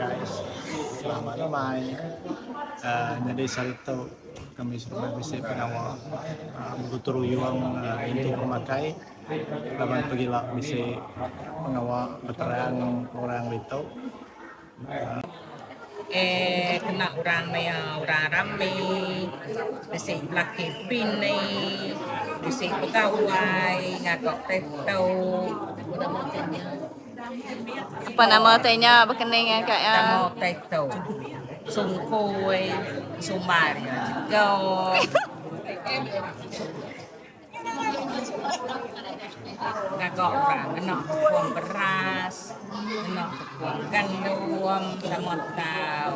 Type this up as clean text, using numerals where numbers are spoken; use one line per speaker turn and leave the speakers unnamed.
guys. Selamat lemai. Uh, nyadi sehari tu kami serumah bisi pengawa uh, begutung ruyung uh, ngintu pemakai laban pegila bisi pengawa beterang orang ditu.
Eh kena orang maya orang rami bisi belaki bini bisi begawai ngaga kereta.
Apa nama utai nya bekening ka iya?
Nama utai tu sungkui sumbar iya jegok. Ngaga orang ngena tepung beras, ngena tepung gandum sama tau.